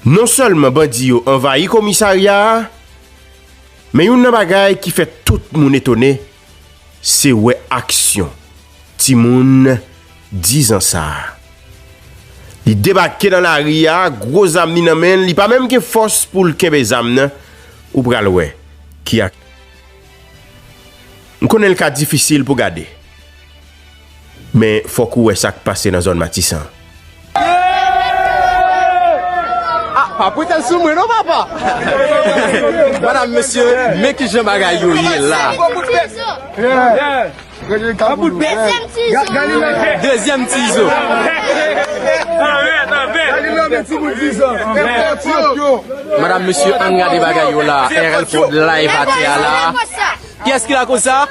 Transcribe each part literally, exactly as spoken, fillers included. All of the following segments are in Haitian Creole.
Non sèlman bandi yo anvayi komisarya a, men youn nan bagay ki fè tout moun etone, se wè aksyon timoun diz an sa a. Li debake nan lari a, gwo zam li nan men l, li pa menm gen fòs pou l kenbe zam nan. Ou pral wè ki ak. M konnen l ka difisil pou gade, men fòk ou wè sa k pase nan zòn Matisan. Ah, pa pote l sou mwen non, papa. Madam, mesye, men ki jan bagay yo ye la. Dezyèm ti zo. Dezyèm ti zo. Madam, mesye, ann gade bagay yo la. R L Pod live atè a la. Kiyès ki lakoz sa?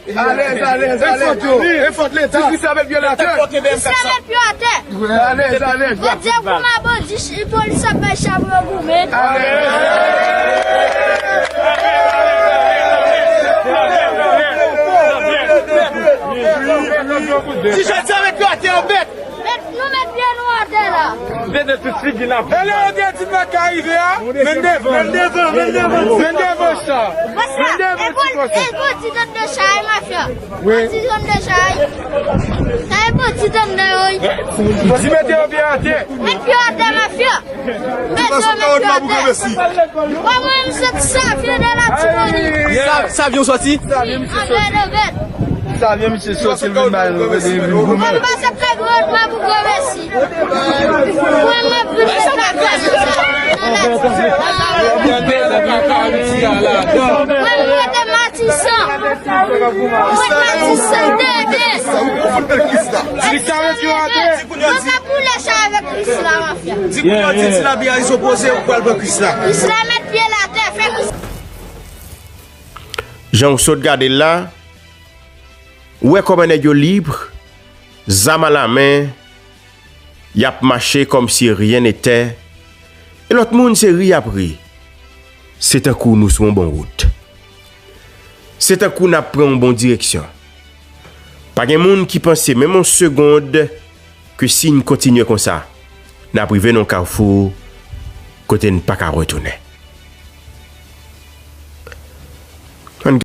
Alèz, alèz, alèz. Enfòt, enfòt, Leta. Ti Kris la met pye l atè. Kris la met pye atè. Alèz, alèz. Bondye pou mwen, bondye, polis ap bay chapo yo goumen. Ti jèn sa met pye atè, yo bèt. Met, nou met pye nou atè la. Dedan tout figi n ap. E lè yo te di n pa ka rive a, men devan. Men devan, men devan. Men devan sa. Men devan ti kòsa. E bandi tande chay, mafya. Wi. Bandi tande chay. Sa e bandi tande yo, wi. Di mete yo pye atè. Met pye atè, mafya. Met yo, met pye atè. Wè mwen, m sot Savyen de Latibonit. Sa, Savyen w sòti? Anlè de bèt. Savyen misye sòti, l vin bay nou, l vin goumen. Mwen pase Pedro, mwen pou gwo mèsi. Mwen, mwen vin met bagay nan Latibonit. Mwen, mwen te Matisan. Mwen Matisan, dede. Mwen ka boule chay avèk Kris la, mafya. Di kounye a, di ti labi a, izo poze, ou pral pran Kris la. Kris la met pye l atè, fè Kris. Jan w sot gade l la, ou wè kòman nèg yo lib, zam a la men, y ap mache kòmsi ryen netè, e lòt moun se ri y ap ri. Se tankou nou sou yon bon wout. Se tankou n ap pran yon bon direksyon. Pa gen moun ki panse menm yon segond ke si n kontinye konsa, n ap rive nan yon kafou kote n pa ka retounen.